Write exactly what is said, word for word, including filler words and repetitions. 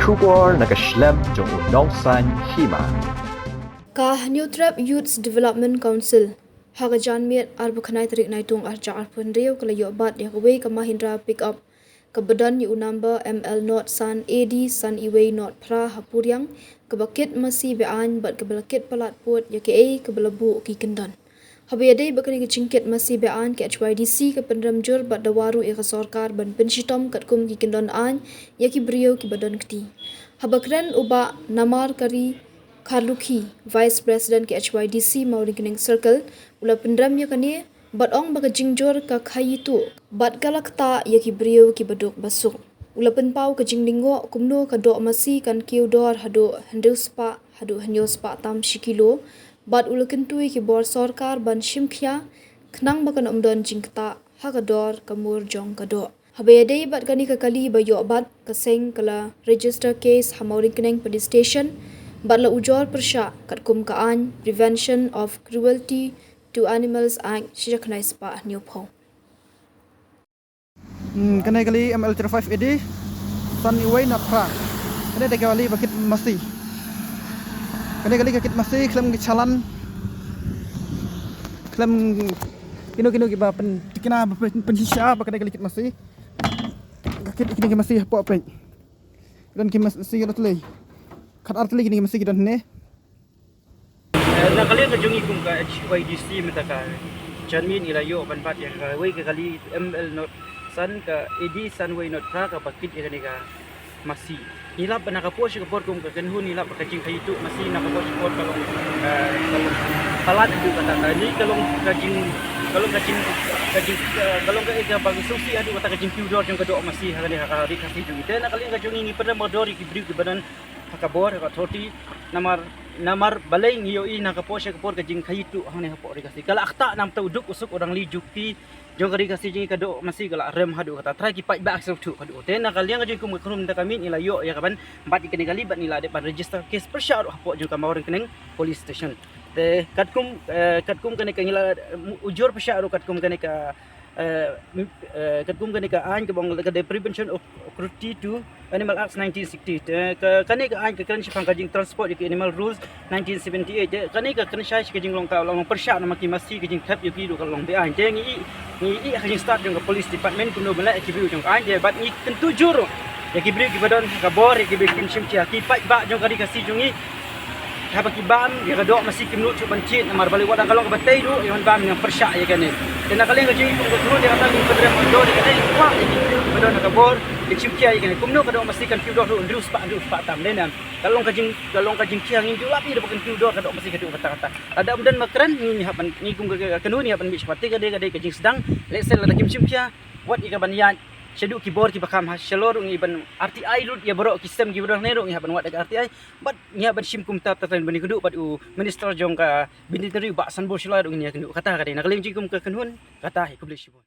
Khubor na ka shlem jong u nongsan hima. Ka Hynñiewtrep Youths Development Council ha ka janmiet arphew khyndai tarik Naitung arhajar arphew hynriew ka la ïoh bat ïa kawei ka Mahindra pickup kaba don ïa u number M L not san A D san iwei not phra ha Puriang, kaba kit masi be-aiñ bad kaba la kit palat pud ïa kaei kaba la buh ki kyndon. Haba ïadei bad kane ka jingkit masi be-aiñ, ka H Y D C ka pynrem jur bad dawa ruh ïa ka sorkar ban pynshitom katkum ki kyndon aiñ ïa ki briew kiba don kti. Haba kren u Bah Namarkari Kharlukhi, Vice President ka H Y D C Mawryngkneng Circle, u la pynrem ïa kane bad ong ba ka jingjur ka khaïi tuh bad ka la ktah ïa ki briew kiba duk ba suk. U la pynpaw ka jinglyngngoh kumno ka doh masi kan kiew dor haduh hynriew spah haduh hynñiew spah tam shi kilo, bad u la kyntu ïa ki bor sorkar ban shim khia khnang ba kan ym don jingktah ha ka dor ka mur jong ka doh. Haba ïadei bad kane ka kali ba ïoh bat, ka seng ka la register case ha Mawryngkneng Police Station bad la ujor pyrshah katkum ka aiñ Prevention of Cruelty to Animals Act shi hajar khyndai spah hynñiewphew. Hmm, kane kali M L zero five A D san iwei not phra. Kane dei kali ba kit masi. Kane kali ka kit masi khlem ki challan, khlem kino kino kiba pyntikna ba pyn, pynshisha ba kane kali kit masi. Ka kit kine ki masi hapoh peit. Don ki masi ki don tylli. Khatar tylli kine ki masi ki don hangne. Eh, na ka liang ka jong ngi kum ka H Y D C mynta ka janmiet ngi la ïoh ban bat ïa kawei ka kali M L not san ka A D san wei not phra kaba kit ïa kane ka masi. Ngi lap ba na ka por sha ka por kum ka kynhun ngi lap ba ka jingkhaïi tuh masi na ka por sha ka por ka long, eh, ka long palat haduh katta. Kane ka long ka jing, ka long ka jing, ka jing, eh, ka long ka, eh, kaba sngewsih haduh katta ka jingkiew dor jong ka doh masi ha kane ha ka ri Khasi jong ngi. Te na ka liang ka jong ngi ngi pynrem mardor ïa ki briew kiba don ha ka bor ha ka authority. Namar, namar balei ngi ïohi na ka por sha ka por ka jingkhaïi tuh hangne hapoh ri Khasi. Ka la ktah namar u duk u suk u rangli jong ki, jong ka ri Khasi jong ngi ka doh masi ka la rem haduh katta, trai ki paidbah ki sngewthuh haduh. Te na ka liang ka jong ngi kum ka kynhun mynta ka miet ngi la ïoh ïa ka ban bat ïa kane kali bad ngi la dep ban register case pyrshah ruh hapoh jong ka Mawryngkneng Police Station. Te katkum, eh, katkum kane ka ngi la, eh, ujor pyrshah ruh katkum kane ka eh, m-, eh, katkum kane ka aiñ kaba ong ka dei Prevention of Cruelty to Animal Act nineteen sixty. Te ka, kane ka aiñ ka kren shaphang ka jingtransport ïa ki animal rules nineteen seventy-eight. Te kane ka kren shai sha ka jinglong ka long pyrshah namar ki masi ka jingthep ïa ki ruh ka long be-aiñ. Te ngi i, ngi i ha ka jingstad jong ka police department kumno ban leh ïa ki briew jong ka aiñ. Te bad ngi kyntu jur ïa ki briew kiba don ha ka bor, ïa ki briew kim shim khia, ki paidbah jong ka ri Khasi jong ngi. Haba ki bam ïa ka doh masi kim nud shuh ban thied namar balei wat la ka long kaba tei ruh ïa ban bam ïa pyrshah ïa kane. Te na ka liang ka jong ngi kum ka kynhun ïa kata ngi pynrem ban don ïa kane, kwah ïa ki ba don ha ka bor kin shim khia ïa kane. Kumno ka doh masi kan kiew dor ruh hynriew spah hynriew spah tam, dei nam ka long ka jing, ka long ka jingkhia, ngim ju lap ïa ba kan kiew dor ka doh masi ka doh katta katta. Lada ym don ba kren ngi hap ban, ngi kum ka, ka kynhun ngi hap ban mih shakhmat. Te ka dei, ka dei ka jingsdang. Lehse lada kim shim khia, wat ïa ka ban ïaid shaduh ki bor kiba kham ha shalor ruh ngi ban R T I lut ïa baroh ki sem kiba don hangne ruh ngi hap ban wad ïa ka R T I. Bad ngi hap ban shim kumta, ta tang ban ïakynduh bad u Minister jong ka Bynta Ri, Bah Sanbor Shullai ruh ngin ïakynduh. Kata ka dei na ka liang jong ngi kum ka kynhun, kata hi, khublei shibun.